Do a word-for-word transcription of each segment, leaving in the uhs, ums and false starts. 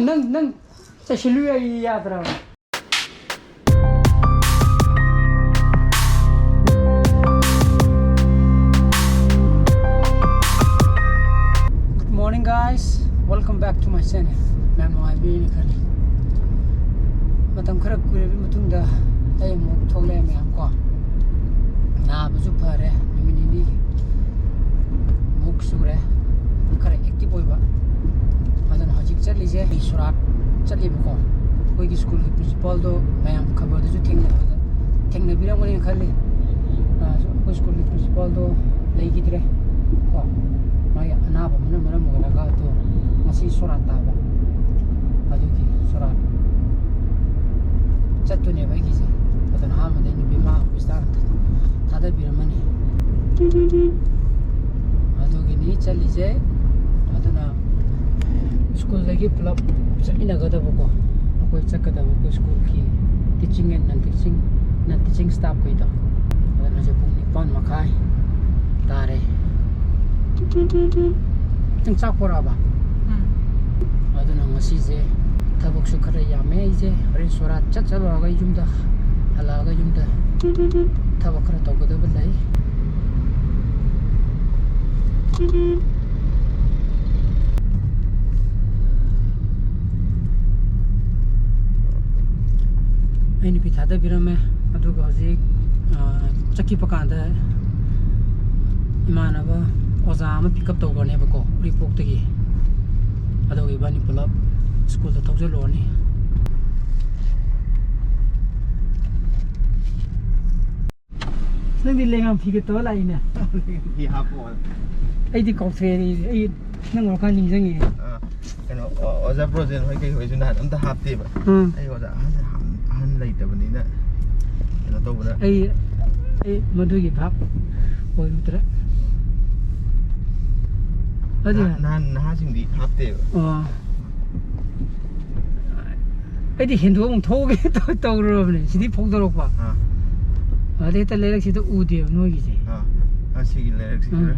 ꯅꯪ ꯅꯪ ꯆꯠꯁꯤꯜꯂꯨ ꯌꯥꯏ ꯌꯥꯗ꯭ꯔꯕ? Good morning, guys. Welcome back to my channel. ꯃꯌꯥꯝ ꯅꯨꯡꯉꯥꯏꯕꯤꯔꯤꯅ ꯈꯜꯂꯤ꯫ ꯃꯇꯝ ꯈꯔ ꯀꯨꯏꯔꯕ ꯃꯇꯨꯡꯗ ꯑꯩ ꯑꯃꯨꯛ ꯊꯣꯛꯂꯛꯑꯦ ꯃꯌꯥꯝ ꯀꯣ꯫ ꯅꯥꯕꯁꯨ ꯐꯔꯦ, ꯅꯨꯃꯤꯠ ꯅꯤꯅꯤ ꯃꯨꯛ ꯁꯨꯔꯦ ꯈꯔ active ꯑꯣꯏꯕ꯫ ꯑꯗꯨꯅ ꯍꯧꯖꯤꯛ ꯆꯠꯂꯤꯁꯦ ꯑꯩ ꯁꯣꯔꯥꯠ ꯆꯠꯂꯤꯕꯀꯣ꯫ ꯑꯩꯈꯣꯏꯒꯤ ꯁ꯭ꯀꯨꯜꯒꯤ principalꯗꯣ ꯃꯌꯥꯝ ꯈꯕꯔꯗꯁꯨ ꯊꯦꯡꯅꯕꯗ, ꯊꯦꯡꯅꯕꯤꯔꯝꯒꯅꯤꯅ ꯈꯜꯂꯤ꯫ ꯑ, ꯑꯩꯈꯣꯏ ꯁ꯭ꯀꯨꯜꯒꯤ principalꯗꯣ ꯂꯩꯈꯤꯗ꯭ꯔꯦ ꯀꯣ꯫ ꯃꯥꯒꯤ ꯑꯅꯥꯕ ꯑꯃꯅ ꯃꯔꯝ ꯑꯣꯏꯔꯒ ꯑꯗꯣ ꯉꯁꯤ ꯁꯣꯔꯥꯠ ꯇꯥꯕ꯫ ꯑꯗꯨꯒꯤ ꯁꯣꯔꯥꯠ ꯆꯠꯇꯣꯏꯅꯦꯕ ꯑꯩꯒꯤꯁꯦ꯫ ꯑꯗꯨꯅ ꯑꯍꯥꯟꯕꯗ ꯅꯨꯄꯤ ꯑꯃ officeꯇ ꯊꯥꯗꯕꯤꯔꯝꯃꯅꯤ꯫ ꯑꯗꯨꯒꯤꯅꯤ ꯆꯠꯂꯤꯁꯦ꯫ ꯑꯗꯨꯅ ꯁ꯭ꯀꯨꯜꯗꯒꯤ ꯄꯨꯂꯞ ꯆꯠꯃꯤꯟꯅꯒꯗꯕꯀꯣ꯫ ꯑꯩꯈꯣꯏ ꯆꯠꯀꯗꯕ ꯑꯩꯈꯣꯏ ꯁ꯭ꯀꯨꯜꯒꯤ teaching and non teaching, non teaching staffꯈꯩꯗꯣ꯫ ꯑꯗꯨꯅ ꯍꯧꯖꯤꯛ ꯄꯨꯡ ꯅꯤꯄꯥꯟ ꯃꯈꯥꯏ ꯇꯥꯔꯦ꯫ ꯅꯪ ꯆꯥꯛ ꯄꯣꯔꯛꯑꯕ? ꯎꯝ꯫ ꯑꯗꯨꯅ ꯉꯁꯤꯁꯦ ꯊꯕꯛꯁꯨ ꯈꯔ ꯌꯥꯝꯃꯦ ꯑꯩꯁꯦ꯫ ꯍꯣꯔꯦꯟ ꯁꯣꯔꯥꯠ ꯆꯠ ꯆꯠꯂꯨꯔꯒ ꯌꯨꯝꯗ ꯍꯜꯂꯛꯑꯒ ꯌꯨꯝꯗ ꯊꯕꯛ ꯈꯔ ꯇꯧꯒꯗꯕ ꯂꯩ꯫ ꯑꯩ ꯅꯨꯄꯤ ꯊꯥꯗꯕꯤꯔꯝꯃꯦ꯫ ꯑꯗꯨꯒ ꯍꯧꯖꯤꯛ, ꯑ, ꯆꯠꯈꯤꯕ ꯀꯥꯟꯗ ꯏꯃꯥꯟꯅꯕ ꯑꯣꯖꯥ ꯑꯃ pick up ꯇꯧꯈ꯭ꯔꯅꯦꯕꯀꯣ, ꯎꯔꯤꯄꯣꯛꯇꯒꯤ꯫ ꯑꯗꯨꯒ ꯏꯕꯥꯅꯤ ꯄꯨꯂꯞ ꯁ꯭ꯀꯨꯜꯗ ꯊꯧꯖꯜꯂꯨꯔꯅꯤ꯫ ꯅꯪꯗꯤ ꯂꯩꯉꯥꯝ ꯐꯤꯒ ꯇꯧꯔ ꯂꯥꯛꯏꯅꯦ꯫ ꯐꯤ ꯍꯥꯞꯄꯣ꯫ ꯑꯩꯗꯤ ꯀꯥꯎꯊꯣꯛꯑꯦ꯫ ꯑꯩ ꯅꯪ ꯎꯔꯀꯥꯟ ꯅꯤꯡꯁꯤꯡꯉꯦ꯫ ꯑꯥ, ꯀꯩꯅꯣ, ꯑꯣ, ꯑꯣꯖꯥ ꯕ꯭ꯔꯣꯖꯦꯟ ꯍꯣꯏ ꯀꯩ ꯍꯣꯏꯁꯨ ꯅꯍꯥꯟ ꯑꯝꯇ ꯍꯥꯞꯇꯦꯕ꯫ ꯎꯝ꯫ ꯑꯩ ꯑꯣꯖꯥ ꯑꯍꯟ, ꯑꯍꯟ ꯂꯩꯇꯕꯅꯤꯅ ꯀꯩꯅꯣ ꯇꯧꯕꯗ꯫ ꯑꯩ, ꯑꯩ ꯃꯗꯨꯒꯤ ꯚꯥꯞ ꯑꯣꯏꯔꯨꯗ꯭ꯔꯦ꯫ ꯑꯗꯨ ꯅꯍꯥ-, ꯅꯍꯥꯟ ꯅꯍꯥꯁꯤꯡꯗꯤ ꯍꯥꯞꯇꯦꯕ꯫ ꯑꯣ꯫ ꯑꯩꯗꯤ ꯍꯦꯟꯗꯣꯛ ꯑꯃꯨꯛ ꯊꯣꯛꯑꯒꯦ ꯇꯧ-, ꯇꯧꯔꯨꯔꯕꯅꯦ꯫ ꯁꯤꯗꯤ ꯐꯥꯎꯗꯣꯔꯛꯄ꯫ ꯑꯥ꯫ ꯑꯗꯩ ꯍꯦꯛꯇ ꯂꯩꯔꯛꯁꯤꯗ ꯎꯗꯦꯕ ꯅꯣꯏꯒꯤꯁꯦ꯫ ꯑꯥ꯫ ꯑꯥ, ꯁꯤꯒꯤ ꯂꯩꯔꯛꯁꯤ ꯎꯝ꯫ ꯈꯔ꯫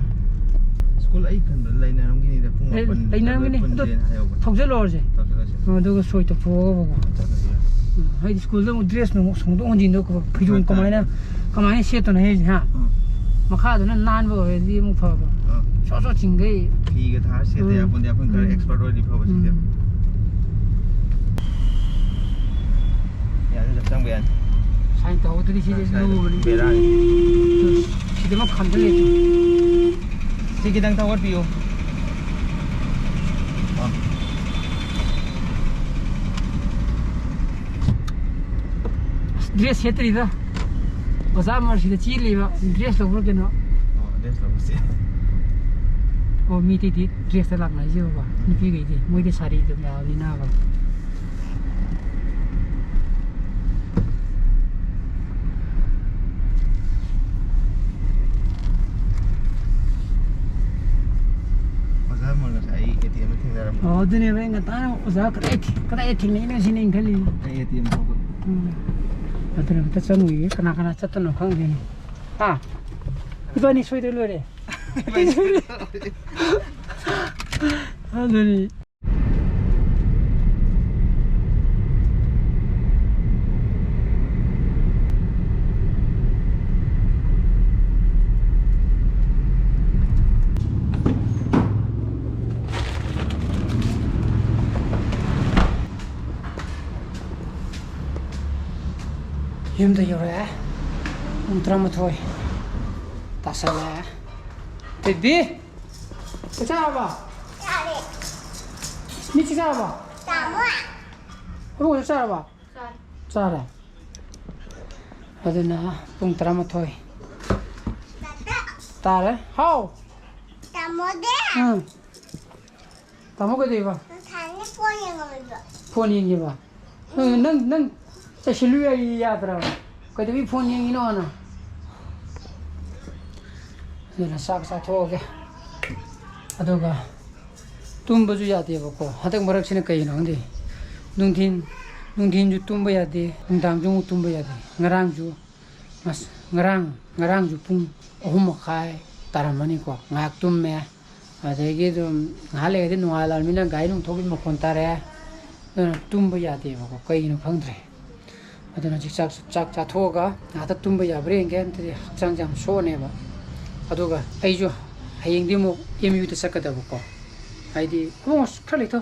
ꯁ꯭ꯀꯨꯜ ꯑꯩ ꯈꯟꯕꯗ ꯂꯩꯅꯔꯝꯒꯤꯅꯤꯗ, ꯄꯨꯡ ꯂꯩ-, ꯃꯥꯄꯟ ꯂꯩꯅꯔꯝꯒꯅꯤ꯫ ꯑꯗꯨꯋꯥꯏ ꯑꯗꯣ ꯄꯨꯟꯁꯦꯅ ꯍꯥꯏꯍꯧꯕꯅꯦ꯫ ꯊꯧꯖꯜꯂꯨꯔꯁꯦ꯫ ꯊꯧꯖꯜꯂꯁꯦ꯫ ꯑꯗꯨꯒ ꯁꯣꯏ ꯇꯧꯊꯣꯛꯑꯒꯕꯀꯣ꯫ ꯎꯝ, ꯍꯥꯏꯗꯤ ꯁ꯭ꯀꯨꯜꯗ ꯑꯃꯨꯛ ꯗ꯭ꯔꯦꯁ ꯅꯨꯡ ꯁꯨꯡꯗꯣꯛ ꯍꯣꯟꯖꯤꯟꯗꯣ ꯐꯩꯖꯣꯝ ꯍꯣꯏ, ꯀꯃꯥꯏꯅ, ꯇꯥꯏ꯫ ꯀꯃꯥꯏꯅ ꯁꯦꯠꯇꯣꯏꯅꯣ ꯍꯥꯏꯁꯦ, ꯍꯥ? ꯎꯝ꯫ ꯃꯈꯥꯗꯨꯅ ꯅꯥꯟꯕ ꯑꯣꯏꯔꯗꯤ ꯑꯃꯨꯛ ꯐꯕ꯫ ꯑꯥ꯫ ꯁꯣꯠ ꯁꯣꯠ ꯆꯤꯡꯈꯩ꯫ ꯐꯤꯒ ꯊꯥꯔ ꯁꯦꯠꯇ ꯎꯝ꯫ ꯌꯥꯄꯣꯟꯇꯦ, ꯑꯩꯈꯣꯏꯅ ꯈꯔ ꯎꯝ꯫ ꯑꯦꯛꯁꯄꯔꯠ ꯑꯣꯏꯔꯗꯤ ꯐꯕ ꯁꯤꯁꯦ꯫ ꯎꯝ꯫ ꯌꯥꯅꯤ, ꯆꯪꯕ ꯌꯥꯅꯤ꯫ ꯁꯥꯏꯟ ꯇꯧꯍꯧꯗ꯭ꯔꯗꯤ ꯁꯤꯗꯤ ꯁꯥꯏꯟ ꯂꯨꯕꯅꯤ꯫ ꯕꯦꯔꯥꯅꯤ꯫ ꯁꯤꯗꯃꯛ ꯈꯟꯖꯜꯂꯦ꯫ ꯁꯤ ꯈꯤꯇꯪ ꯊꯧꯒꯠꯄꯤꯌꯨ꯫ ꯑꯥ꯫ ꯑꯁ, ꯗ꯭ꯔꯦꯁ ꯁꯦꯠꯇ꯭ꯔꯤꯗ꯫ ꯑꯣꯖꯥ ꯑꯃꯔ ꯁꯤꯗ ꯆꯦꯜꯂꯤꯕ, ꯗ꯭ꯔꯦꯁ ꯂꯧꯕ꯭ꯔꯥ ꯀꯩꯅꯣ? ꯑꯣ, ꯗ꯭ꯔꯦꯁ ꯂꯧꯕꯁꯦ꯫ ꯑꯣ, ꯃꯤ ꯑꯇꯩꯗꯤ ꯗ꯭ꯔꯦꯁꯇ ꯂꯥꯛꯅꯔꯤꯁꯦꯕꯀꯣ, ꯅꯨꯄꯤꯈꯩꯗꯤ꯫ ꯃꯣꯏꯗꯤ ꯁꯥꯔꯤ ꯑꯗꯨꯝ ꯌꯥꯎꯕꯅꯤꯅꯕ꯫ ꯑꯣꯖꯥ ꯑꯃ ꯉꯁꯥꯏ ꯑꯩ ꯑꯦ ꯇꯤ ꯑꯦꯝꯗ ꯊꯦꯡꯅꯔꯝꯕ꯫ ꯑꯣ, ꯑꯗꯨꯅꯦꯕ ꯑꯩ ꯉꯟꯇꯥꯅ ꯑꯣꯖꯥ ꯀꯗꯥꯏ ꯊꯦ-, ꯀꯗꯥꯏꯗ ꯊꯦꯡꯅꯩꯅꯣ ꯁꯤꯅꯦ ꯑꯩꯅ ꯈꯜꯂꯤꯁꯦ꯫ ꯑꯩ ꯑꯦ ꯇꯤ ꯑꯦꯝ ꯊꯣꯛꯄ꯫ ꯎꯝ꯫ ꯑꯗꯨꯅ ꯑꯝꯇ ꯆꯪꯉꯨꯏꯒꯦ, ꯀꯅꯥ ꯀꯅꯥ ꯆꯠꯇꯣꯏꯅꯣ ꯈꯪꯗꯦꯅꯦ꯫ ꯍꯥ? ꯏꯕꯥꯅꯤ ꯁꯣꯏꯗ ꯂꯣꯏꯔꯦ꯫ ꯑꯗꯨꯅꯤ꯫ ꯌꯨꯝꯗ ꯌꯧꯔꯛꯑꯦ꯫ ꯄꯨꯡ ꯇꯔꯥꯃꯥꯊꯣꯏ ꯇꯥꯁꯜꯂꯛꯑꯦ꯫ ꯕꯦꯕꯤ! ꯆꯥꯛ ꯆꯥꯔꯕ? ꯆꯥꯔꯦ꯫ ꯃꯤ ꯆꯥꯛ ꯆꯥꯔꯕ? ꯆꯥꯔꯦ꯫ ꯑꯕꯨꯡꯉꯣ ꯆꯥꯛ ꯆꯥꯔꯕ? ꯆꯥꯔꯦ꯫ ꯆꯥꯔꯦ꯫ ꯑꯗꯨꯅ ꯄꯨꯡ ꯇꯔꯥꯃꯥꯊꯣꯏ ꯇꯥꯔꯦ꯫ ꯍꯥꯎ! ꯇꯥꯃꯣꯗꯤ? ꯎꯝ꯫ ꯇꯥꯃꯣ ꯀꯩꯗꯧꯕ? ꯉꯁꯥꯏꯅ ꯐꯣꯟ ꯌꯦꯡꯉꯝꯃꯤꯕ꯫ ꯐꯣꯟ ꯌꯦꯡꯉꯤꯕ? ꯅꯪ, ꯅꯪ, ꯅꯪ ꯆꯩꯁꯤꯜꯂꯨ ꯌꯥꯏ ꯌꯥꯗ꯭ꯔꯕ? ꯀꯩꯗꯧꯕꯩ ꯐꯣꯟ ꯌꯦꯡꯉꯤꯅꯣꯅ? ꯑꯗꯨꯅ ꯆꯥꯛ ꯆꯥꯊꯣꯛꯑꯒꯦ꯫ ꯑꯗꯨꯒ ꯇꯨꯝꯕꯁꯨ ꯌꯥꯗꯦꯕꯀꯣ꯫ ꯍꯟꯗꯛ ꯃꯔꯛꯁꯤꯅ ꯀꯩꯒꯤꯅꯣ ꯈꯪꯗꯦ꯫ ꯅꯨꯡꯊꯤꯟ, ꯅꯨꯡꯊꯤꯟꯁꯨ ꯇꯨꯝꯕ ꯌꯥꯗꯦ, ꯅꯨꯡꯗꯥꯡꯁꯨ ꯑꯃꯨꯛ ꯇꯨꯝꯕ ꯌꯥꯗꯦ꯫ ꯉꯔꯥꯡꯁꯨ, ꯑꯁ, ꯉꯔꯥꯡ, ꯉꯔꯥꯡꯁꯨ ꯄꯨꯡ ꯑꯍꯨꯝ ꯃꯈꯥꯏ ꯇꯥꯔꯝꯃꯅꯤꯀꯣ꯫ ꯉꯥꯏꯍꯥꯛ ꯇꯨꯝꯃꯦ꯫ ꯑꯗꯒꯤ ꯑꯗꯨꯝ ꯉꯥꯏꯍꯥꯛ ꯂꯩꯔꯗꯤ ꯅꯣꯡꯉꯥꯜꯂꯕꯅꯤꯅ ꯒꯥꯔꯤ ꯅꯨꯡ ꯊꯧꯕꯒꯤ ꯃꯈꯣꯟ ꯇꯥꯔꯛꯑꯦ꯫ ꯑꯗꯨꯅ ꯇꯨꯝꯕ ꯌꯥꯗꯦꯕꯀꯣ, ꯀꯩꯒꯤꯅꯣ ꯈꯪꯗ꯭ꯔꯦ꯫ ꯑꯗꯨꯅ ꯍꯧꯖꯤꯛ ꯆꯥꯛ, ꯆꯥꯛ ꯆꯥꯊꯣꯛꯑꯒ ꯉꯥꯛꯇ ꯇꯨꯝꯕ ꯌꯥꯕ꯭ꯔꯥ ꯌꯦꯡꯒꯦ, ꯅꯠꯇ꯭ꯔꯗꯤ ꯍꯛꯆꯥꯡꯁꯦ ꯌꯥꯝ ꯁꯣꯛꯑꯅꯦꯕ꯫ ꯑꯗꯨꯒ ꯑꯩꯁꯨ ꯍꯌꯦꯡꯗꯤ ꯑꯃꯨꯛ ꯑꯦꯝ ꯌꯨꯗ ꯆꯠꯀꯗꯕꯀꯣ, ꯍꯥꯏꯗꯤ ꯑꯃꯨꯛ ꯈꯔ ꯂꯩꯊꯣ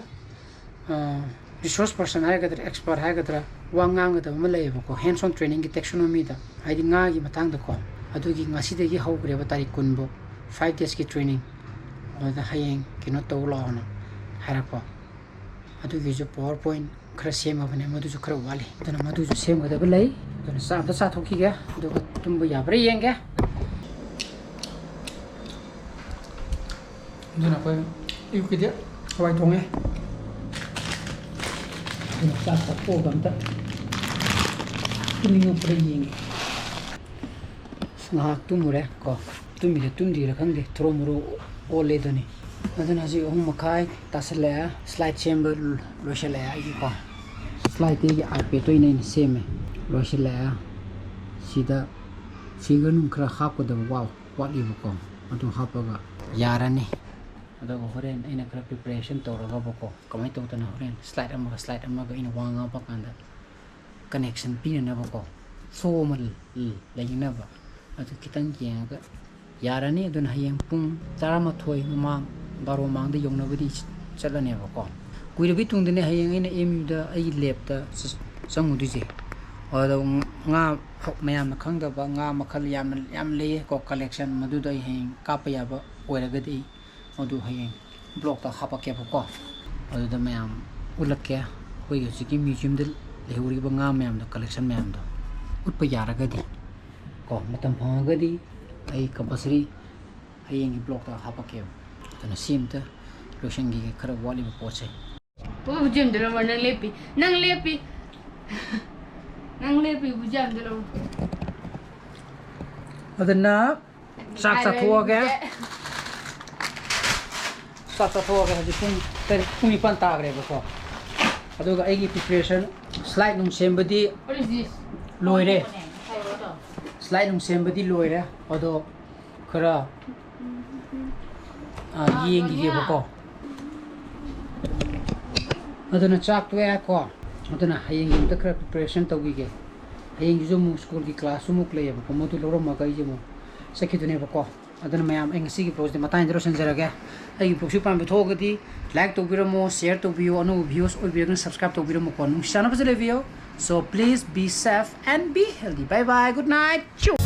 resource person ꯍꯥꯏꯒꯗ꯭ꯔꯥ, expert ꯍꯥꯏꯒꯗ꯭ꯔꯥ, ꯋꯥ ꯉꯥꯡꯒꯗꯕ ꯑꯃ ꯂꯩꯌꯦꯕꯀꯣ, hands on training ꯒꯤ taxonomy ꯗ, ꯍꯥꯏꯗꯤ ꯉꯥꯒꯤ ꯃꯇꯥꯡꯗꯀꯣ꯫ ꯑꯗꯨꯒꯤ ꯉꯁꯤꯗꯒꯤ ꯍꯧꯈ꯭ꯔꯦꯕ, ꯇꯥꯔꯤꯛ ꯀꯨꯟ ꯐꯥꯎ, five days ꯀꯤ training꯫ ꯑꯗꯨꯗ ꯍꯌꯦꯡ ꯀꯩꯅꯣ ꯇꯧ ꯂꯥꯛꯑꯣꯅ ꯍꯥꯏꯔꯛꯄ꯫ ꯑꯗꯨꯒꯤꯁꯨ PowerPoint ꯈꯔ ꯁꯦꯝꯃꯕꯅꯦ, ꯃꯗꯨꯁꯨ ꯈꯔ ꯋꯥꯠꯂꯤ꯫ ꯑꯗꯨꯅ ꯃꯗꯨꯁꯨ ꯁꯦꯝꯒꯗꯕ ꯂꯩ꯫ ꯑꯗꯨꯅ ꯆꯥ ꯑꯝꯇ ꯆꯥꯊꯣꯛꯈꯤꯒꯦ, ꯑꯗꯨꯒ ꯇꯨꯝꯕ ꯌꯥꯕ꯭ꯔꯥ ꯌꯦꯡꯒꯦ꯫ ꯑꯗꯨꯅ ꯑꯩꯈꯣꯏ ꯑꯌꯨꯛꯀꯤꯗꯤ ꯍꯋꯥꯏ ꯊꯣꯡꯉꯦ꯫ ꯑꯗꯨꯅ ꯆꯥꯛ ꯆꯥꯊꯣꯛꯑꯒ ꯑꯝꯇ ꯇꯨꯝꯅꯤꯡꯉꯛꯄ꯭ꯔꯥ ꯌꯦꯡꯒꯦ꯫ ꯑꯁ, ꯉꯥꯏꯍꯥꯛ ꯇꯨꯝꯃꯨꯔꯦ ꯀꯣ꯫ ꯇꯨꯝꯃꯤꯔ ꯇꯨꯝꯗ꯭ꯔꯤꯔ ꯈꯪꯗꯦ, ꯊꯣꯔꯣ ꯃꯣꯔꯣ ꯑꯣꯜꯂꯦ ꯑꯗꯨꯅꯤ꯫ ꯑꯗꯨꯅ ꯍꯧꯖꯤꯛ ꯑꯍꯨꯝ ꯃꯈꯥꯏ ꯇꯥꯁꯜꯂꯛꯑꯦ, slide ꯁꯦꯝꯕ ꯂꯣꯏꯁꯤꯜꯂꯛꯑꯦ ꯑꯩꯒꯤꯀꯣ꯫ Slide ꯇꯤ ꯑꯩꯒꯤ iPad ꯑꯣꯏꯅ ꯑꯩꯅ ꯁꯦꯝꯃꯦ, ꯂꯣꯏꯁꯤꯜꯂꯛꯑꯦ꯫ ꯁꯤꯗ figure ꯅꯨꯡ ꯈꯔ ꯍꯥꯞꯀꯗꯕ ꯋꯥ-, ꯋꯥꯠꯂꯤꯕꯀꯣ, ꯑꯗꯨ ꯍꯥꯞꯄꯒ ꯌꯥꯔꯅꯤ꯫ ꯑꯗꯨꯒ ꯍꯣꯔꯦꯟ ꯑꯩꯅ ꯈꯔ preparation ꯇꯧꯔꯒꯕꯀꯣ, ꯀꯃꯥꯏꯅ ꯇꯧꯗꯅ ꯍꯣꯔꯦꯟ slide ꯑꯃꯒ slide ꯑꯃꯒ ꯑꯩꯅ ꯋꯥ ꯉꯥꯡꯕ ꯀꯥꯟꯗ connection ꯄꯤꯅꯅꯕꯀꯣ, flow ꯑꯃ ꯂ-, ꯂꯩꯅꯕ, ꯑꯗꯨ ꯈꯤꯇꯪ ꯌꯦꯡꯉꯒ ꯌꯥꯔꯅꯤ꯫ ꯑꯗꯨꯅ ꯍꯌꯦꯡ ꯄꯨꯡ ꯇꯔꯥꯃꯥꯊꯣꯏ ꯃꯃꯥꯡ, ꯕꯥꯔꯣ ꯃꯃꯥꯡꯗ ꯌꯧꯅꯕꯗꯤ ꯆꯠꯂꯅꯦꯕꯀꯣ꯫ ꯀꯨꯏꯔꯕꯒꯤ ꯇꯨꯡꯗꯅꯦ ꯍꯌꯦꯡ ꯑꯩꯅ ꯑꯦꯝ ꯌꯨꯗ ꯑꯩꯒꯤ ꯂꯦꯞꯇ ꯆ-, ꯆꯪꯉꯨꯗꯣꯏꯁꯦ꯫ ꯑꯗꯣ ꯉꯥ, ꯃꯌꯥꯝꯅ ꯈꯪꯗꯕ ꯉꯥ ꯃꯈꯜ ꯌꯥꯝꯅ, ꯌꯥꯝ ꯂꯩꯌꯦꯀꯣ, collection꯫ ꯃꯗꯨꯗꯣ ꯑꯩ ꯍꯌꯦꯡ ꯀꯥꯞꯄ ꯌꯥꯕ ꯑꯣꯏꯔꯒꯗꯤ ꯑꯩ ꯃꯗꯨ ꯍꯌꯦꯡ vlog ꯇ ꯍꯥꯄꯛꯀꯦꯕꯀꯣ꯫ ꯑꯗꯨꯗ ꯃꯌꯥꯝ ꯎꯠꯂꯛꯀꯦ, ꯑꯩꯈꯣꯏꯒꯤ ꯍꯧꯖꯤꯛꯀꯤ museum ꯗ ꯂꯩꯍꯧꯔꯤꯕ ꯉꯥ ꯃꯌꯥꯝꯗꯣ, collection ꯃꯌꯥꯝꯗꯣ ꯎꯠꯄ ꯌꯥꯔꯒꯗꯤ ꯀꯣ, ꯃꯇꯝ ꯐꯪꯉꯒꯗꯤ ꯑꯩ compulsory ꯍꯌꯦꯡꯒꯤ vlog ꯇ ꯍꯥꯄꯛꯀꯦꯕ꯫ ꯑꯗꯨꯅ ꯁꯤ ꯑꯝꯇ ꯂꯣꯏꯁꯤꯟꯈꯤꯒꯦ, ꯈꯔ ꯋꯥꯠꯂꯤꯕ ꯄꯣꯠꯁꯦ꯫ ꯄꯨ, ꯕꯨꯖꯤ ꯑꯝꯇ ꯂꯧꯔꯣ, ꯅꯪ ꯂꯦꯞꯄꯤ꯫ ꯅꯪ ꯂꯦꯞꯄꯤ꯫ ꯅꯪ ꯂꯦꯞꯄꯤ, ꯕꯨꯖꯤ ꯑꯝꯇ ꯂꯧꯔꯣ꯫ ꯑꯗꯨꯅ ꯆꯥꯛ ꯆꯥꯊꯣꯛꯑꯒꯦ꯫ ꯆꯥꯛ ꯆꯥꯊꯣꯛꯑꯒꯦ꯫ ꯍꯧꯖꯤꯛ ꯄꯨꯡ ꯇꯔꯦꯠ, ꯄꯨꯡ ꯅꯤꯄꯥꯟ ꯇꯥꯈ꯭ꯔꯦꯕꯀꯣ꯫ ꯑꯗꯨꯒ ꯑꯩꯒꯤ preparation, slide ꯅꯨꯡ ꯁꯦꯝꯕꯗꯤ What is this? ꯂꯣꯏꯔꯦ꯫ Slide ꯅꯨꯡ ꯁꯦꯝꯕꯗꯤ ꯂꯣꯏꯔꯦ꯫ ꯑꯗꯣ ꯈꯔ, ꯑ, ꯌꯦꯡꯈꯤꯒꯦꯕꯀꯣ꯫ ꯑꯗꯨꯅ ꯆꯥꯛ ꯇꯣꯛꯑꯦꯀꯣ꯫ ꯑꯗꯨꯅ ꯍꯌꯦꯡꯒꯤ ꯑꯝꯇ ꯈꯔ preparation ꯇꯧꯈꯤꯒꯦ꯫ ꯍꯌꯦꯡꯒꯤꯁꯨ ꯑꯃꯨꯛ ꯁ꯭ꯀꯨꯜꯒꯤ ꯀ꯭ꯂꯥꯁꯁꯨ ꯑꯃꯨꯛ ꯂꯩꯌꯦꯕꯀꯣ, ꯃꯗꯨ ꯂꯧꯔꯝꯃꯒ ꯑꯩꯁꯦ ꯑꯃꯨꯛ ꯆꯠꯈꯤꯗꯣꯏꯅꯦꯕꯀꯣ꯫ ꯑꯗꯨꯅ ꯃꯌꯥꯝ, ꯑꯩ ꯉꯁꯤꯒꯤ vlogꯁꯦ ꯃꯇꯥꯡꯁꯤꯗ ꯂꯣꯏꯁꯤꯟꯖꯔꯒꯦ꯫ ꯑꯩꯒꯤ vlogꯁꯤ ꯄꯥꯝꯕ ꯊꯣꯛꯑꯒꯗꯤ like ꯇꯧꯕꯤꯔꯝꯃꯣ, share ꯇꯧꯕꯤꯌꯣ, ꯑꯅꯧꯕ viewers ꯑꯣꯏꯕꯤꯔꯒꯅ subscribe ꯇꯧꯕꯤꯔꯝꯃꯣꯀꯣ꯫ ꯅꯨꯡꯁꯤ ꯆꯥꯟꯅꯕꯁꯦ ꯂꯩꯕꯤꯌꯣ꯫ So please be safe and be healthy. Bye bye. Good night.